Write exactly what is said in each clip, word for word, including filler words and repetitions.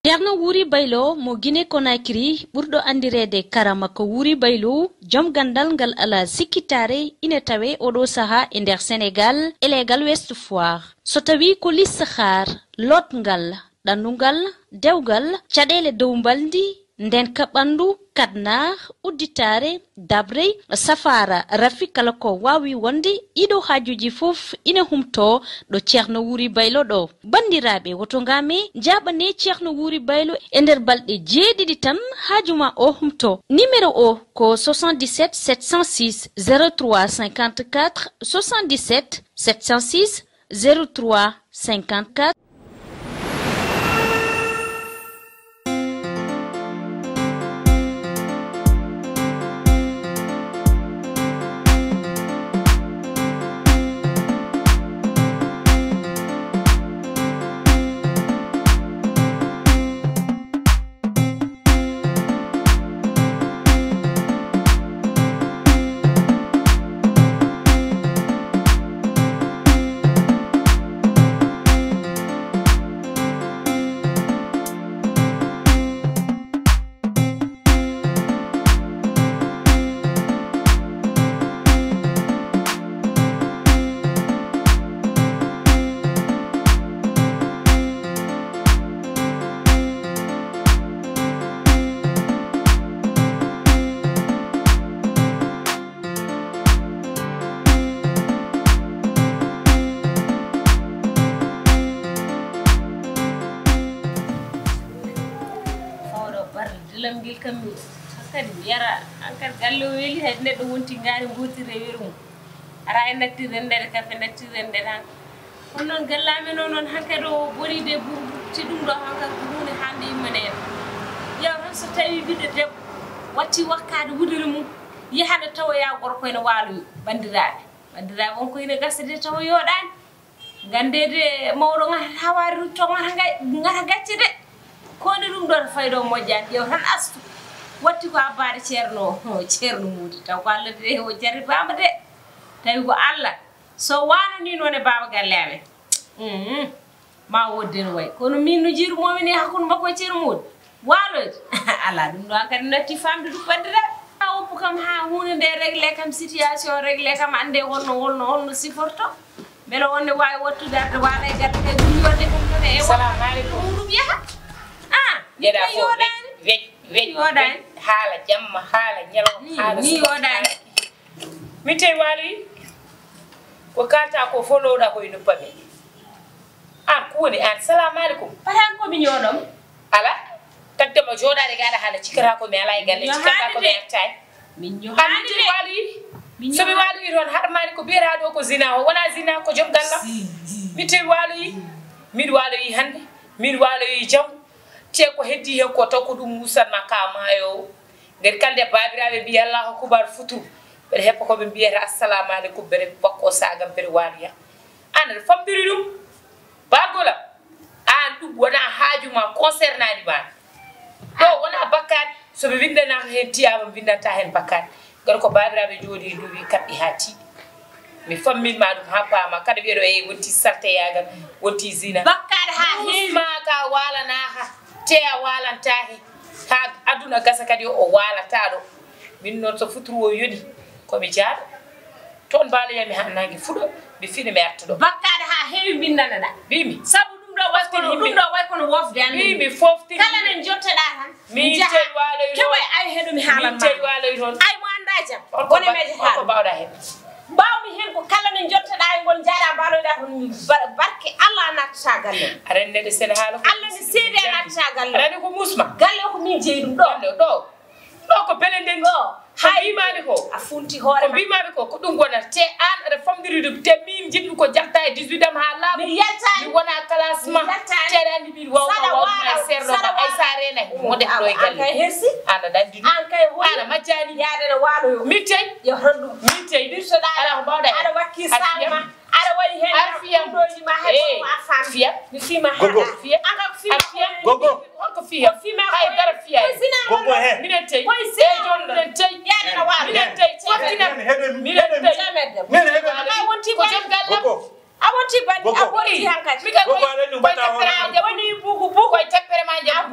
Ceerno Wuuri Baylo mo Guinée Conakry, ɓurɗo anndireede Karama ko Wuuri Baylo, joom ganndal ngal alaa sikkitaare, ina tawee oɗo sahaa e nder Senegaal e leegal Ouest Foire. So tawii ko listixaar, lootngal, ɗannungal, dewgal, caɗeele dow mbalndi, ndeenka ɓanndu, kadnar, udditaare, dabrey, safaara, rafi, kala ko waawi wonde, ɗiɗo haajuuji fof ina humtoo ɗo Ceerno Wuuri Baylo ɗo. Banndiraaɓe, woto ngam e njaaɓane Ceerno Wuuri Baylo e nder balɗe jeeɗiɗi tan haaju ma o humto. Numéro o ko soixante-dix-sept sept cent six zéro trois cinquante-quatre, soixante-dix-sept sept cent six zéro trois cinquante-quatre. Fawɗo barde dillam ngel kam, hankadi mi yara, hankadi galle o weli, hay neɗɗo wonti ngaari mbootirde weru mum. Ara e nattirde ndede kafe, nattirde ndede han. Kono noon galle amen o noon hankadi o boni de, bur-, bur-, ti ɗum ɗo hankadi ko huunde hannde yummaneede. Ƴeew tan so tawii ɓiɗɗo debbo watti wakkaade wudere mum, yahana tawoya gorko ene waaloyi, banndiraaɓe. Banndiraaɓe, on ko ina gasa de tawa yooɗaani. Nganndeede mawɗo ŋata hawaari rutto ŋata ngay-, ŋata gacce de. Ko woni ɗum ɗo to fayɗo moƴƴaani, ƴeew tan astu. Watti ko abbaade ceerno o, ceerno Muudu. Taw ko Allah de o jarribaama de. Tawi ko Allah. So waano ni noon e baaba galle amen. Mhm. Ma woodde no wayi. Kono min no jiiru moomi ni hakkunde makko e ceerno Muudu. Waaloyde? Alaa, ɗum ɗo hankadi natti famde ɗum banndiraaɓe. A woppu kam haa huunde nde réglé kam, situation réglé kam, annde holno, holno, holno siforto. Mbele on ne waawi wattude arde waala e galle kay, ɗum yodde kam ɗon e Salamu aleykum. Ɗum yaha. Ah, mi Yeɗa kay ko yooɗaani. Wej, wej, wej, Yooɗaani. Haala jamma, haala ñalawma, Ni, haala ni subaka, yooɗaani. Haala kikiiɗe. Min tawi waaloyi, ko kalta ko fof lowɗa ko e noppi amen. An ko woni an? Salamu aleykum. Patan ko mi ñooɗom. Ala. Tagde mo jooɗaade gaɗa haala cikkata ko mi ala e galle, cikkata ko mi artaani. Min ño An haani min de. Waaloyi. Min So mi ño waaloyi toon haɗamaani ko mbiyata ɗo ko zina o. Wona zina ko joom gallam. Si, si. Min tawi waaloyi. Min waaloyi hannde. Min waaloyi janngo. Te ko heddi heen ko taw ko ɗum musatma ka maayo o. Ngati kala nde baabiraaɓe mbiyi Allahu Akbar futu, mbeɗa heppa ko ɓe mbiyata assalamu aleykum, mbeɗa wakko saagam, mbeɗa waaloya. An aɗa famɗiri ɗum? Baagola, an ɗum wona haaju ma, concernaani ma. Ɗo wona bakkaat, so ɓe winndanaaka heen tiyaaba, ɓe winndanta heen bakkaat. Ngati ko baabiraaɓe njooɗi nduwi kaɓɓi haa tiiɗi. Mi famminma ɗum haa paama. Kada wiyeɗo e wonti salteyaagal, wonti zina. Bakkaade haa heewi. Musma ka waalanaaka, te a waalantaake. Haa aduna gasa kadi o waalata ɗo. Min noon so futuru o yoni, ko mi jaaɗo. Toon mbaaloya mi haa naange fuɗo, mi fina mi arta ɗo. Bakkaade haa heewi mbinnanaɗa. Mbimi. Sabu ɗum ɗo way kono, ɗum ɗo way kono wofde an. Mbimi foftini. Kala nde njottoɗaa tan. Min jaha. Tey waaloy toon. Keɓoy ay heɗo mi haalan ma. Min tey waaloy toon. Ay mo anndaa jam. Wona meeje haala. Ko mbawɗa heen? Mbawmi heen ko kala nde njottoɗaa e ngol njaaɗa mbaaloyɗaa toon mi ba-, barke Allah a nattata galle. Aɗa anndi nde sene haala ko Allah mi seedi a nattata galle. Aɗa anndi ko musma. Galle o ko min jeyi ɗum ɗo. Ɗo, ɗo. Ɗo ko bele nden. Ɗo. Ko mbimaami ko. A funti hoore ma. Ko mbimaami ko, ko ɗum wonata. Te aan aɗa famɗiri ɗum. Te min njiɗmi ko jaɓta e dix-huit am haa laaɓa. Mi yaltaani. Mi wona classe ma. Mi yaltaani. Te aɗa anndi min wawma wawma e serno ma. Ay sa reenay. Mo ndefɗo e galle. An kay hersi. Aan aɗa anndi ɗum. Aan kay holi. Aan a majjaani. Yaade no waaloyo. Min tey. Yo honɗum. Min tey. Birtoɗaa. Alaa ko mbawɗaa heen. Aɗa wakki saama. Aɗa waɗi heen arfiya. Ɗum ɗo yima hay ko a faami. Fiya. Mi fima haa. Gogo. Fiya. An kay ko fima. Arfiya. Gogo. Hol ko fiya? Ko fima. Hay dara fiya. Ko zina. Gogo he. Minen tey. Ko zina. E jooni minen tey. Yaade no waalo. Minen tey. Minen tey. Minen heɗen. Minen tey. Minen heɗen. Ko joom galle. Gogo. A wonti banndi, a boni hankadi. Gogo, aɗa anndi ko mbaɗɗa hoore ma? Woni bugu, bugu. Koye tappere ma njaɓi.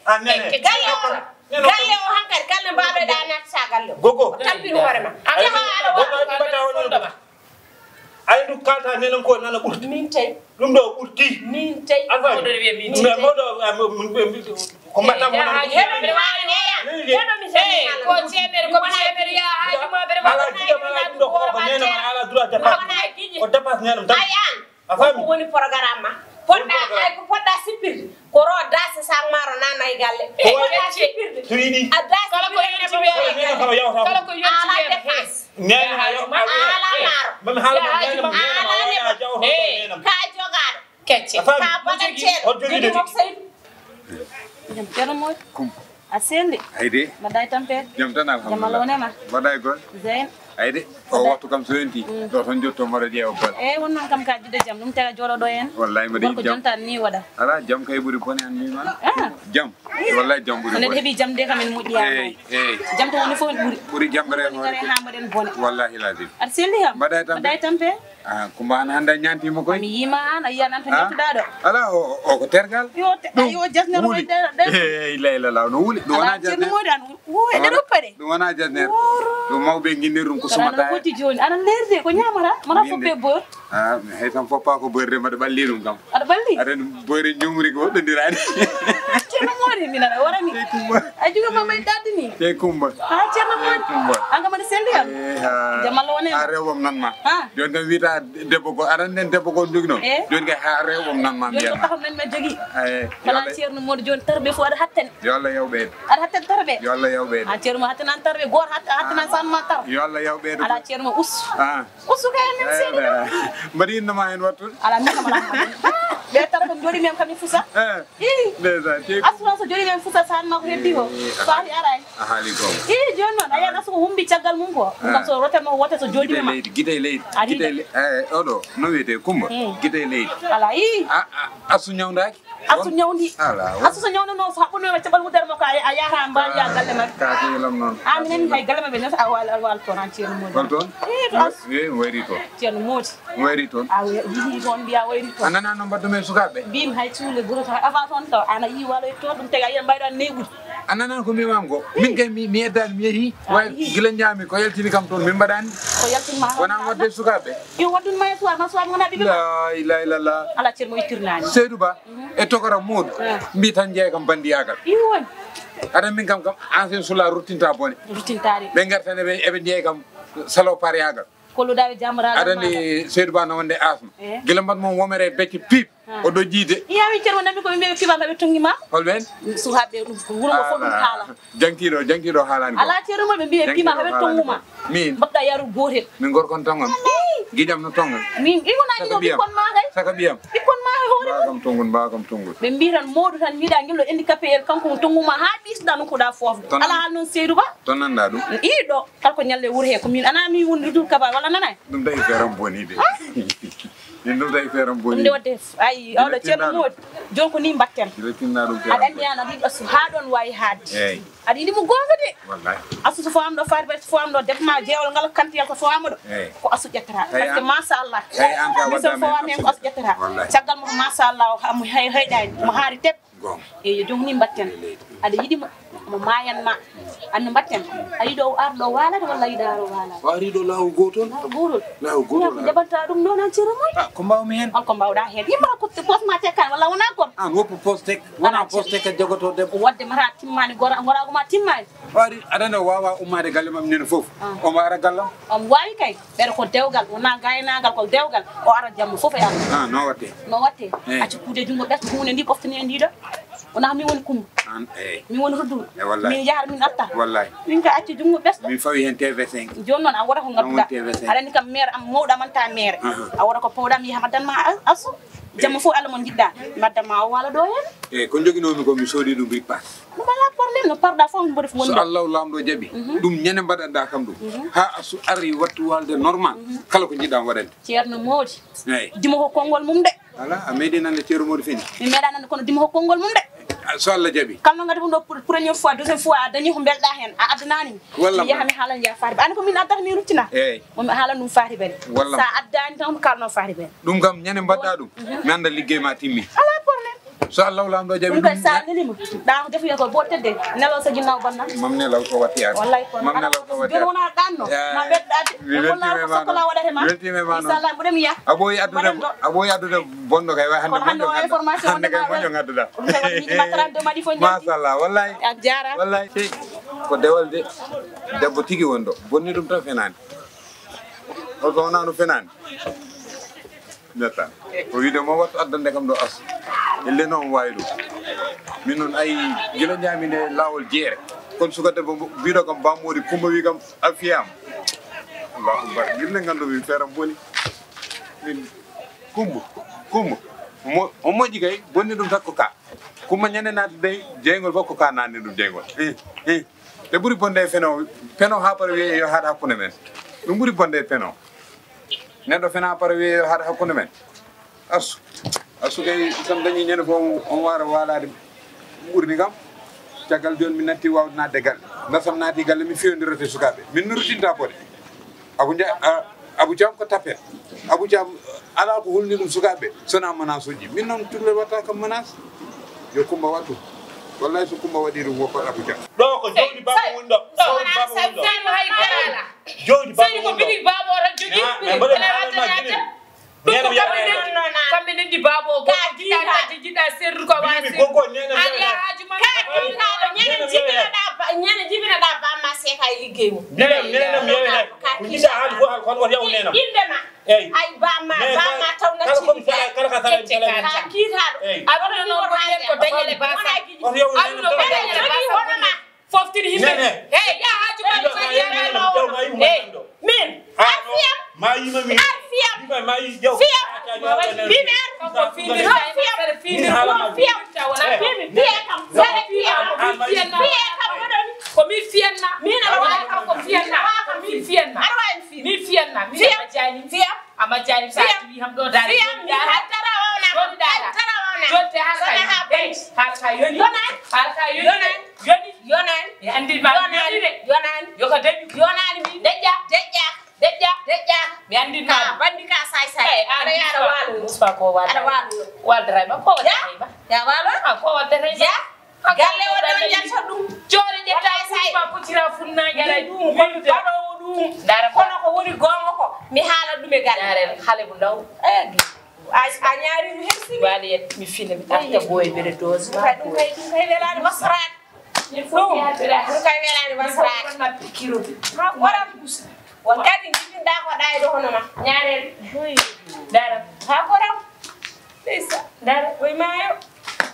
A nene. Galle o, galle o hankadi, galle mbaɗoɗa natta galle o. Gogo. Tampiri hoore ma. Jaha aɗa waɗa. Ay, ɗum kalta nenen ko nana ɓurti. Min tawi. Ɗum ɗo ɓurti. Min tawi. Alfa. Mawɗo wiye min tawi. Mawɗo, ah, mo, mo, mo, ko mbaɗɗa mo. Heɗo mi wawi neya. Heɗo mi tawi. Ko temer, ko temer ya haji ma ɓe. Ala jiɗa ma ɗum ɗo ko nena ma ala droit dépasse. Ko dépasse nena ma tan. Ay an. A faami? Ko woni programme ma? Poɗɗa, ay ko poɗɗa sippirde. Ko ro dase sang maro nana e galle. Ko poɗɗa sippirde. To yiɗi. A dase kala ko yonti weere. Kala ko yonti weere. Ala dépense. Nena ma yo. Ala maro. Mami hala ma nena ma. Ala nena ma. Ala nena ma. Ka jogaɗo. Kecce. A faami? Ka baɗan ceeɗo. Hol jogiɗo? Jogi mok sey. Jam Ceerno Moodi. Kum. A selli? Ay de. Mbaɗɗa e tampere? Jam tan, alhamdulillah. Jam Allah wonema? Mbaɗɗa e golle? Zeyn. Ay de. O mbaɗɗa? Waxtu kam so yonti. Mm. Ɗo tan jotto mbaɗa ƴeewa bal. Eyyi, won noon kam ka jiɗɗo jam. Ɗum taga jooɗoɗo en. Wallahi mbaɗi jam. Gorko jonta ni waɗa. Ala, jam kay ɓuri bone an mima. Ah. Jam. Wallahi jam ɓuri bone. Onon heɓi jam de kam en moƴƴi ha. Eyyi, eyyi. Jam to woni fof ɓuri. Ɓuri jam ɓere hoore. Ha mbaɗen bone. Wallahi lazim. Aɗa selli kam? Mbaɗɗa e tampere? Mbaɗɗa e tampere? Ah, Kumba an hannde a ñaantiima koy. Mi yiima an, a yiyan an to ñaamtuɗaa ɗo. Alaa, o, o, o ko tergal. Yo, te-, ɗum yo jasner wuli. Wayde, ɗe. Hey, la ilaha illallah, no wuli. Ɗum wonaa jasner. Ceerno Moodi an, wo, eɗen uppa de. Ɗum wonaa jasner. Woro. Ɗum mawɓe nginnir ɗum ko sumata. Kono ana foti jooni, ana leerde ko ñaamata, mona foppe boor. Ah, hay tan foppa ko boor de, mbaɗa ɓalli ɗum kam. Aɗa ɓalli? Aɗa boori ñumri ko ɓendiraani. Ceerno Moodi, min aɗa warani. Tey Kumba. Ay, jugo ma may daddi ni. Tey Kumba. Ha, Ceerno Moodi. Tey Kumba. An kam aɗa selli kam. Eh, ha. Jam Allah wonani ma. A rewɓam nan ma. Ha. Joni kam wiyata debbo go, aɗa anndi debbo go jogi noon. Eh. Joni kay ha rewɓam nan ma. Joni mbiyan ko ma. Taxam nan ma jogi. Eh, kala yo Allah. Ceerno Moodi joni tarbe fof aɗa hattani. Yo Allah yaw ɓeydo. Aɗa hattani tarbe. Yo Allah yaw ɓeydo. Ha, Ceerno Moodi hattanani tarbe, goto hatta-, hattanani san ma tar. Yo Allah yaw ɓeydo. Ala Ceerno Moodi us. Ah. Usu kay, min seeɗa ɗo. Mbaɗi innama heen wattude? Ala, min kam alaa. Ɓe tan ko jooɗi men kam mi fusa. Eh. Ii. Ndeysaan, tey. Assurance so jooɗi men fusa, saan ma ko heddi ko. Ii, a faati aray. A haali ko. Ii, jooni noon, a yiyat asu ko humbi caggal mum ko. Ɗum kam so rote mo wote so jooɗi ma. Gite leydi, gite leydi. Ari gite de. Le-, eh, oɗo, no wiyetee Kumba? Mm. Gite leydi. Ala, ii. A, a, asu ñawndaaki? Asu ñawndi. Ala, wa- asu so ñawndanoo, so haɓɓunoo e caɓal wudere makko, a, a yaha mbaawi yaa galle maɓɓe. Ka teelam noon. A, minen hay galle maɓɓe noon, a waal, a waal toon, an Ceerno Moodi. Hol toon? Ii, to asu. Wi-, wayri toon. Ceerno Moodi. Wayri toon. A wi-, yii toon, mbiya wayri toon. A nanaa no mbaɗdu men sukaaɓe? Mbimi hay cuule guro tan, avant toon taw, ana yii walo e toon, ɗum tega, yiyan mbayɗo an neyɓude. A nanaa ko mbiimaam ko? Min kay mi, mi eddaani, mi yehii. A yehii. Way gila ñaami, ko yaltini kam toon, min mbaɗaani. Ko yaltini ma. Wonaa waɗde sukaaɓe? Yo waɗɗun ma e suwaa, ma suwaa wonaa ɓiɓɓe ma. La ilaha illallah. Ala Ceerno mo ittirnaani. Seydou Ba. E tokora Moodu. Ah. Mbi tan jeeya kam bandiyaagal. Iwon. Aɗa min kam kam ancien sula ruttinta bone. Ruttintaade. Ɓe ngartan eɓe, eɓe jeeya kam salopariyaagal. Kolluɗaa ɓe jamragal. Aɗa anndi Seydou Ba no wonde asma. Eh. Gila mbaɗ mon womere becce piip. Ah. O ɗo jiide. Iya wi Ceerno namdi ko ɓe mbiya ɓe piima ɓe tongi ma. Hol ɓeen? Suhaaɓe ɗum ko wuro ngo fof ɗum haala. Jangtiiɗo, jangtiiɗo haalaani ko. Ala Ceerno mo ɓe mbiya piima ɓe tongu ma. Min. Mbaɗɗa yaru gootel. Min gorko on tongon. Ii. Giƴam no tongon. Min, i wona giƴo ɓikkon ma kay. Saka ɓiyam. Ɓikkon ma e hoore mum. Mbaa kam tongun, mbaa kam tongun. Ɓe mbii tan Moodu tan mbiɗa ngillo handicapé el kanko mo tongu ma haa ɓisɗa nokkuɗa foofde. Ala hal noon Seydou Ba. To nanɗa ɗum? Ii ɗo. Kala ko ñalle wuro he ko min ana mi woni Dul Kaba walla nanay? Ɗum tawi feeram boni de. Min ɗum tawi feeram boni. Ɗum de wadde ay oɗo Ceerno Moodu. Jooni ko ni mbatten. Aɗa anndi an aɗa yiɗi asu haa ɗoon waawi haadde. Eey. Aɗa yiɗi mo goonga de. Wallahi. Asu so fawama ɗo faari bari so fawama ɗo debbo ma jeewal ngal kantiyal so fawama ɗo. Eey. Ko asu ƴettata. Parce que machallah. Eey, an ka min so fawama heen ko asu ƴettata. Wallahi. Caggal mo ko machallah o ha-, mo hay-, hayɗani. Mo haari teb. Goonga. Eyi, yo joom ni mbatten. Aɗa yiɗi mo, mo maayan ma. Anno mbatten. A yiɗo o ar ɗo waalata walla a yiɗa ar o waalata? O ari ɗo laawol gootol. Laawol gootol. Laawol gootol. Ko jaɓanta ɗum noon an Ceerno Moodi? Ah, ko mbaawmi heen? Hol ko mbaawɗa heen? Yimma ko poos ma tekkan walla wonaa kon? An woppu poos tek, wonaa poos tek a jogoto debbo. Wadde mata timmaani gora-, goraagu ma timmaani. O ari, aɗa anndi o waawaa ummaade galle maɓɓe nene fof. Ah. Omo ara gallam. Omo waawi kay. Ɓeɗa ko dewgal, wonaa gaynaagal, ko dewgal. O ara jamma fof e Allah. Ah, no watte? No watte? Eh. Accu kuude junngo ɓesɗo, huunde ndi ɓoftani en ndi ɗo. Wonaa min woni Kumba. An, eh. Min woni Rudduɗo. Eh, wallahi. Min yahar, min arta. Wallahi. Min ka accu junngo ɓesɗo. Min fawi heen T V cinq. Jooni noon, a wota ko ngadduɗa. Aɗa anndi kam maire am, mawɗo am anta maire. Aha. A wota ko powɗa, mi yaha mi addan ma a-, asu. Jamma fof Allah mo njiɗɗa. Mi addan ma o waala ɗo heen. Eh, ko njoginoomi ko mi soodi ɗum ripaas. Ɗum alaa problème, no parɗa fof mboɗo fof. So wonde. Allahu Laamɗo jaɓi, mhm, ɗum ñande mbaɗanɗa kam ɗum. Mhm. Haa asu ari wattu waalde normal, mhm, kala ko njiɗɗa waɗande. Ceerno Moodi. Eey. Dimo ko konngol mum de. Alaa, a meeɗi nande Ceerno Moodi fini? Mi meeɗa nande kono dimo ko konngol mum de. So Allah jaɓi. Kam no ngati ɗum ɗo pour-, première fois, deuxième fois, a dañi ko mbelɗa heen, a addanaani mi. Wallah mi yaha ma. Mi haalan ya Faari Ba. An ko min addata mi ruttina. Eey. Mo mi haalan ɗum Faari Ba. Wallah. Sa addaani tan ko kalno Faari Ba. Ɗum kam, ñande mbaɗɗa ɗum, mhm, mi annda liggey ma timmi. Alaa problème. So Allah laamɗo jaɓi ɗum koy, ɗum, sa nelima, ɗa ko defuya ko bottedde, nelo so ginnaaw bonna. Mam nelaw ko watti an. Wallay ko. Mam nelaw ko watti an. Joni wona ɗanno. Ya, ma ɓeddaade. Mi weltima e ma. Sokola waɗata ma. Weltima e ma. Inchallah, mboɗo mi ya. A ɓooyi addude, a ɓooyi addude bonno kay, way hannde moƴƴo ngadda. Hannde kay moƴƴo ngadduɗa. Ɗum kay waɗi miiji ma trente-deux maɗi fof njanti. Machallah, wallay. A jaara. Wallay. Sey, ko dewal de. Debbo tigi woni ɗo. Bonni ɗum tan fenaani. O so wonaa no fenaani. Netta. O wiide mo wattu addande kam ɗo as. Elle noon waawi ɗum. Min noon ayi gila njaami nde laawol jeere. Kono suka debbo mbo-, mbiɗo kam bammoodi Kumba wi kam a fiyama. Allahu akbar. Gille nganndu min feeram boni. Min Kumba, Kumba. Mo, o moƴƴi kay, bonni ɗum takko ka. Kumba ñande naati dey, jeyngol fof ko ka nanni ɗum jeyngol. Eh, eh. Ɓe ɓuri bonde e feno, feno haa para wiye yo haɗ hakkunde men. Ɗum ɓuri bonde e feno. Neɗɗo fena para wiye yo haɗ hakkunde men. Asu. Asu kay, kam dañi ñande fof on wara walaade ɓurni kam. Caggal jooni mi natti wawde naatde galle. Ndasam naati galle mi fewndira e sukaaɓe. Min mi ruttinta bone. Abu Nja-, a, Abu Caam ko tapet. Abu Caam alaa ko hulni ɗum sukaaɓe, so wonaa menace uji. Min noon, tulle waɗta kam menace. Yo Kumba waɗ ɗum. Wallay, so Kumba waɗi ɗum, woppat Abu Caam. Ɗo ko jawdi baaba woni ɗo. Jawdi baaba woni ɗo. Jawdi baaba woni ɗo. Baba o tan jogii. Ɗum ko kamɓe ndenndi baaba o. Ko jiɗɗa, jiɗɗa serrude ko waasi. Alaa haaju ma. Ka kiitaaɗo, ñande jibinaɗa ba-, ñande jibinaɗa bamma seeka e liggey mum. Nenam, nenam yewe hay. Ko jiɗɗa haali fof haal, kono wata yaw nenam. Innde ma. Eyi. Ay bamma, bamma taw natti. Kala ko mi sala, kala ka sala, mi sala. Ka kiitaaɗo. Eyi. Aduna noon woni heen ko dañere basa. Wata yaw nenam. Aduna ko dañere basa. Foftiri yimɓe. Nene. Hey, ya haaju ma. Hey, min. Arfiyam. Ma yima mi. Arfiyam. Yima ma yi jaw. Fiyam. Min ar. Ko findiri. Fiyam. Findiri. Fiyam. Fiyam. Fiyam. Fiyam. Ko mi fiyanna. Ko mi fiyanna. Min ar. Ko fiyanna. Ko mi fiyanna. Ar wa en fi. Mi fiyanna. Mi majani. Fiyam. A majjani sa wi ham ɗo dara. Fiyam mi hattara wona. Ɗo dara. Hattara wona. Jotte har ka yoni. Har ka yoni. Yoni. Yoni. Yoni. Yoni. Mi andi ma yoni de. Yonani. Yo ka deƴƴu. Yonani mi. Deƴƴa. Deƴƴa. Deƴƴa. Deƴƴa. Mi andi ma. Ka bandi ka say say. Ara yara walu. Muspa ko wala. Ara walu. Wal dara ma ko wala ma. Ya walu. Ko wala dara. Ya. Galle o ɗon yalta ɗum. Joore ƴetta. Wata e say. Kucira funna jara. Ɗum ko mi baɗoowo ɗum. Dara. Kono ko woni goonga ko, mi haala ɗum e galle. Dara, xale bu ndaw. Eh, a, a ñaari mi hersi. Wali et mi fina mi arta boy bere dose. Ɗum kay, ɗum kay, ɗum kay welaani wasraade. Ɗum, ɗum kay welaani wasraade. Ma pikiro. Ha, waram. Won kadi jiɗɗinɗa ko ɗayɗo hono ma. Ñaareel. Dara. Ha, waram. Ndeysa. Dara. Koye maayo.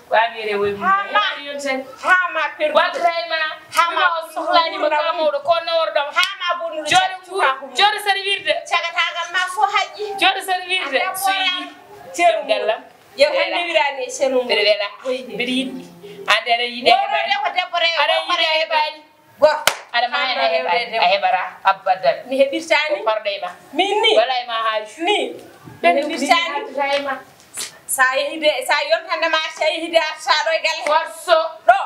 Waɗire woy. Ha ma. Yonten. Ha ma perdu. Waɗray ma. Ha ma. O sohlani mo ka mawɗo ko nawor ɗom. Ha ma bonnude. Jooɗo ngu. Jooɗo sari wirde. Cagatagal ma fo haƴƴi. Jooɗo sari wirde. Ceru gallam. Yo hande wirani e ceru. Mbeɗa wela. Mbeɗa yiɗi. Ande aɗa yiɗi. Wonande ko debbo rewo. Aɗa yiɗi a heɓani. Go. Aɗa ma a heɓa, a heɓara abadan. Mi heɓirtani. Ko parɗo e ma. Min ni. Wala e ma haaju. Ni. Mi heɓirtani. Sa yehi de, sa yontande ma sa yehi de arta ɗo e galle. Forso. Ɗo.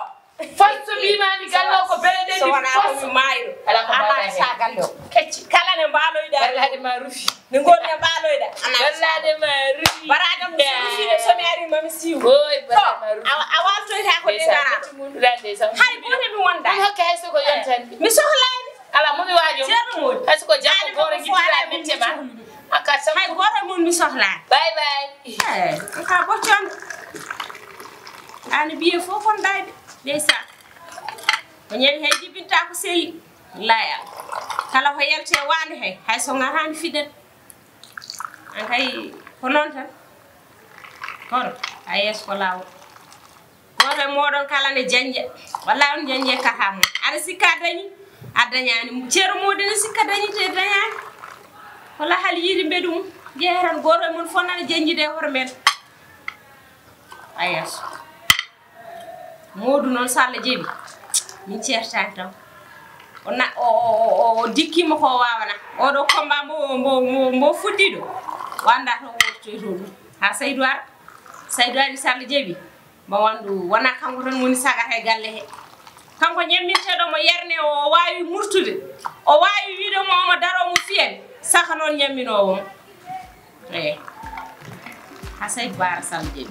Forso mbimami galle o ko bele de. So wona ko mi mayro. Ala ko mbaɗa hen. Sa galle o. Kecci. Kala ne mbaloyɗa. Wallade ma rufi. Min ngoni e mbaloyɗa. Wallade ma rufi. Baraɗam so rufi de so mi ari ma mi siw. Oy, baraɗam ma rufi. A, a waltoyta ko de dara. Hay goto mi wonda. Ɗum hokke hay soko yontani. Mi sohlani. Ala mo mi wajo. Ceerno Mody. Hay soko jam ko goro gittira mette ma. Aka sam. Hay goto mun mi sohlani. Bye bye. Eh, aka boccon. Ani biye fof kon dayde. Ndeysan. Ko ñawi hay jibinta ko seyi. Laya. Kala ko yelte wande hay. Hay so ngarani fiɗen. An kay ko noon tan. Kono a yeeso ko laawol. Gooto e mooɗon kala ne jannja. Walla on jannje kata mum. Aɗa sikka a dañi? A dañaani. Ceerno Mody ne sikka dañi te dañaani. Walla hal yiide mbeɗu mum. Jeeya tan gooto e mon fof nana jannjide e hoto men. A yeeso. Moodu noon, so Allah jaɓi, min ceertaani taw. O na-, o, o, o, o, o dikkima ko o waawana. Oɗo combat mbo, mbo, mbo, mbo fuɗɗi ɗo, wanda to wontoyto ɗum. Ha Saydou ara, Saydou ari, so Allah jaɓi, mbo wandu, wona kanko tan woni sagata e galle he. Kanko ñamminteɗo mo yerne o, o waawi murtude, o waawi wiide mo omo daro mo fiyen, saka noon ñamminoowo mo. Eyi. Ha Saydou Bara, so Allah jaɓi.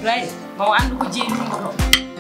Ray, ma o anndu ko jeyi ɗum ko ɗo.